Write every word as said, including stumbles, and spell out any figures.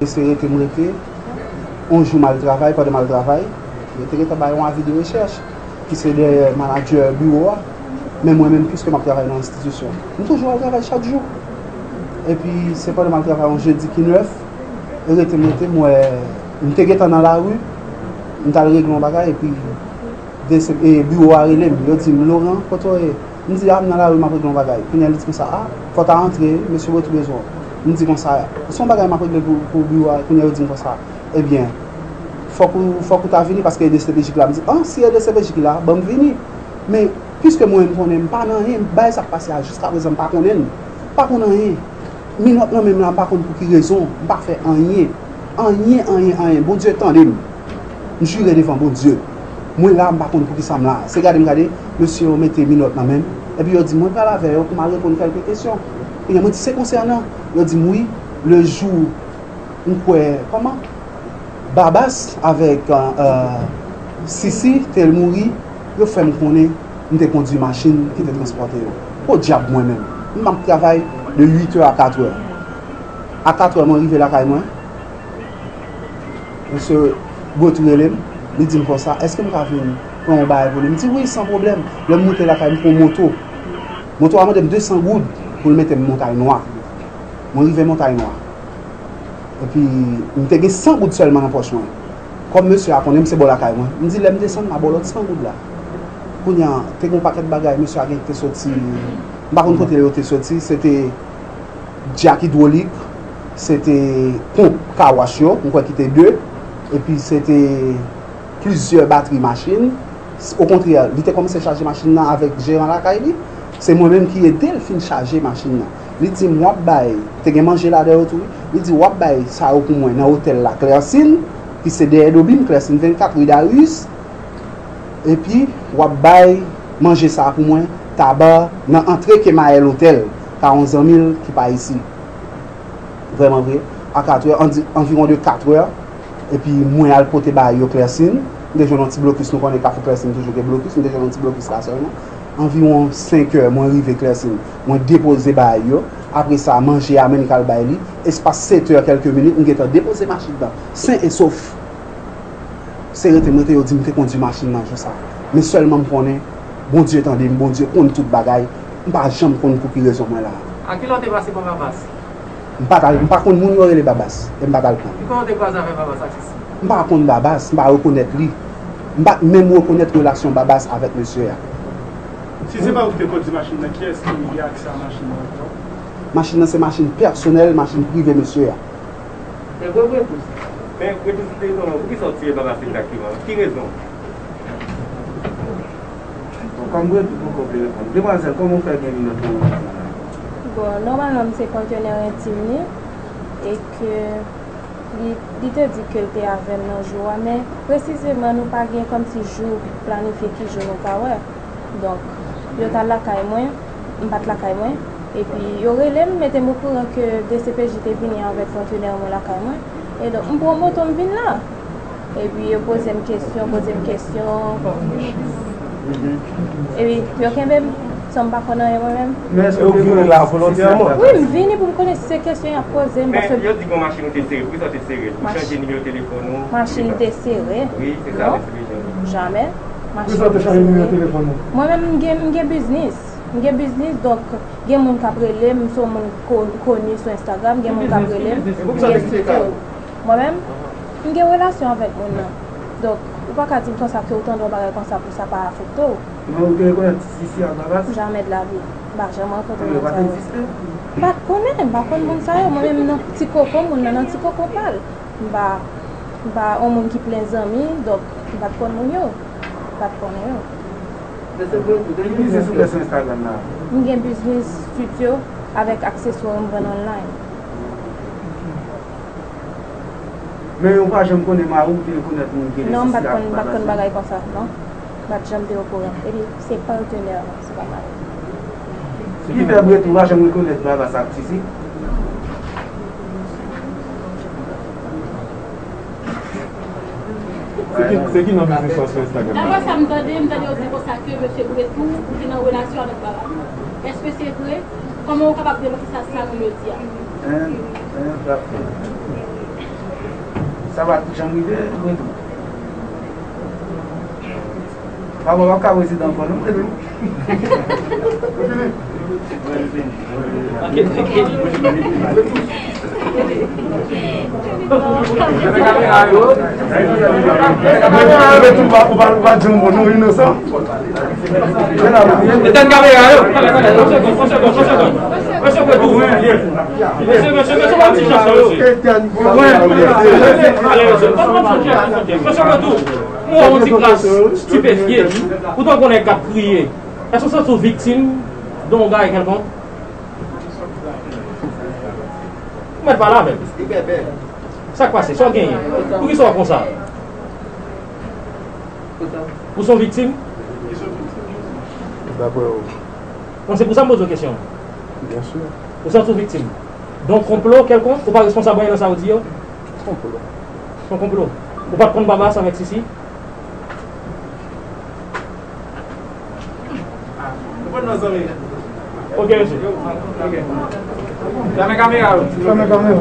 Se rete m rete, yon jou m al travay, pandan m al travay, yo te gentan bay yon avi de rechèch, ki se dèyè manadjè biwo a. Men mwen menm, piske m ap travay nan enstitisyon, m toujou al travay chak jou. Epi, se pandan m al travay yon jedi ki nèf, e rete m rete, m wè, m te gentan nan lari, m t al regle yon bagay, epi de se, e, biwo a rele m, yo di m, "Laurent, kote w ye?" M di, "A, m nan lari, m ap regle yon bagay." Kounye a, li di konsa, "A, fò w ta antre, mesye Botry bezwen w." M di konsa, "Se yon bagay m ap regle pou, pou biwo a." Kounye a, yo di m konsa, "Ebyen, fòk ou, fòk ou ta vini paske e de se pe je ki la." M di, "A, si e de se pe je ki la, ban m vini." Men, piske mwen, m konnen m pa nan anyen, bagay sa k pase a, jiskaprezan, m pa konnen l. M pa konn anyen. Minòt nan men m la, m pa konn pou ki rezon, m pa fè anyen. Anyen, anyen, anyen. Bondye tande m. M jire devan Bondye. Mwen la, m pa konn pou ki sa m la. Se gade m gade, mesye yo mete minòt nan men m. Epi yo di m, mwen pral avè yo pou m al reponn kèlke kesyon. Ebyen, mwen di, se konsènan? Yo di m, wi, le jou m kwè, kòman? Babas avèk, euh, Sisi te mouri, yo fè m konnen m te kondui machin ki te transpòte yo. Podyab mwen menm. M ap travay de uit è a kat è. A kat è mwen rive lakay mwen. Mesye Botry rele m, li di m konsa, èske m ka vin pran yon bagay pou li? M di wi, san pwoblèm. Lè m moute lakay, m pran moto. Moto a mande m de san goud pou l mete m Montay Nwa. Mwen rive Montay Nwa. Epi, m te gen san goud sèlman nan pòch mwen. Kòm mesye a konnen m se bò lakay mwen, m di lè m desann, m a ba w lòt san goud la. Kounye a, te gen yon pakèt bagay, mesye a gen te soti, m pa konn kote yo te soti, se te djak idwolik, se te ponp kawach yo, m kwè ki te de, epi se te plizyè batri machin. Okontrè, li te kòmanse chaje machin nan avèk jeran lakay li. Se mwen menm ki ede l fin chaje machin nan. Li di m, w ap bay, te gen manje ladan yo tou, wi. Li di, w ap bay sa yo pou mwen nan otèl la, Clercine, ki se dèyè Dobim, Clercine vennkat, ri Darius. Epi, w ap bay manje sa a pou mwen, Taba, nan antre Kemayèl Otèl, ka yon zanmi l ki pa isi. Vrèman vre, a kat è, anvi-, anviwon de kat è, epi mwen al pote bagay yo Clercine. M te jwenn yon ti blokis, nou konnen Kafou Clercine toujou gen blokis, m te jwenn yon ti blokis la sèlman. Anviwon senk è, mwen rive Clercine, mwen depoze bagay yo. Apre sa, manje a, men m k al bay li. Espas sèt è kèlke minit, m gentan depoze machin nan, sen e sof. Se rete m rete, yo di m te kondui machin nan jou sa. Men sèlman m konnen, Bondye tande m, Bondye konn tout bagay. M pa janm konn pou ki rezon mwen la. A kilè w te pase pa Babas? M pa t al, m pa konn moun yo rele Babas, e m pa t al pran. Ki kote w te kwaze avèk Babas ak Sisi? M pa konn Babas, m pa rekonèt li. M pa t menm rekonèt relasyon Babas avèk mesye a. Si se pa ou ki te kondui machin nan, kiyès ki gen aksè a machin nan ankò? Machin nan se machin pèsonèl, machin prive mesye a. Men Bretous, men Bretous, se pou ki sa w tire Babas egzakteman? Ki rezon? Bon, kòm Bretous poko vle reponn. Demwazèl, kòman w fè gen minòt nan men w? Bon, nòmalman, m se patenè entim li, e ke li, li te di ke l te avè m nan jou a, men presizeman, nou pa gen kòmsi jou planifye ki jou nou ka wè. Donk, yo t al lakay mwen, m pa t lakay mwen. Epi, yo rele m, mete m okouran ke D C P J te vini avèk patenè mwen lakay mwen. E donk, m pran moto, m vin la. Epi, yo poze m kesyon, poze m kesyon. Epi, yo kenbe m, san m pa konn anyen mwen menm. Men èske w vini la volontèman? Wi, m vini pou m konnen si se kesyon y ap poze m, paske... Men yo di gon machin ou te sere, poukisa w te sere l? Ou chanje nimewo telefòn ou? Machin te sere? Wi, se sa, non. Jamè. Poukisa w te chanje nimewo telefòn ou? Mwen menm, m gen, m gen biznis. M gen biznis, donk, gen moun k ap rele m, m se yon moun ko-, koni sou Instagram, gen moun k ap rele m, m gen site yo. Mwen menm, m gen relasyon avèk moun nan. Donk, ou pa ka di m konsa ke ou tande yon bagay konsa pou sa pa afekte w. Men ou te rekonèt Sisi ak Babas? Jamè de la vi. M pa janm rankontre moun sa yo. Yo pa t egziste? M pa t konnen, m pa konn moun sa yo. Mwen menm, nan ti koko moun nan, nan ti koko pa l. M pa, m pa yon moun ki plen zanmi, donk, m pa t konn moun yo. M pa t konnen yo. Ki biznis ou fè sou Instagram la? M gen biznis stityo avèk akseswa m vann online. Men ou pa janm konnen mari w te rekonèt moun ki rele Sisi ak Babas? Non, m pa t konn, m pa t konn bagay konsa, non. M pa t janm te okouran. Epi, se patenè, se pa mari. Ki fè Bretous pa janm rekonèt Babas ak Sisi? Se ki, se ki non biznis ou sou Instagram? Daprè sa m tande, m tande yo di konsa ke mesye Bretous, ou te nan relasyon avèk Babas. Èske se vre? Kòman ou kapab demanti sa, sa moun yo di a? Hein? Hein, frap. Sa pa janm rive, mwen tou. Papa w ap ka prezidan ankò, non, mwen tou. Mete tout pa, ou pa, ou pa di yon mo, non, inosan. Etèn kamera yo. Mesye, mesye, mesye, mesye, pa ti jan sa, mesye. Mesye, mesye, pa ti jan sa, mesye. Mesye, mesye, mwen yon ti kras stipefye. Ou t ap konnen k ap kriye. Èske w santi w viktim de yon bagay kèlkonk? Ou mèt pale avè m. Sa k pase? Sa w genyen? Poukisa w konsa? Ou se yon viktim? Daprè ou? Bon, se pou sa m poze w kesyon. Byen si. Ou santi w viktim de yon konplo kèlkonk? Ou pa responsab anyen nan sa yo di yo? Konplo. Se yon konplo. Ou pa t konn Babas avèk Sisi? Ok, mesye. Ok. Fèmen kamera yo. Fèmen kamera.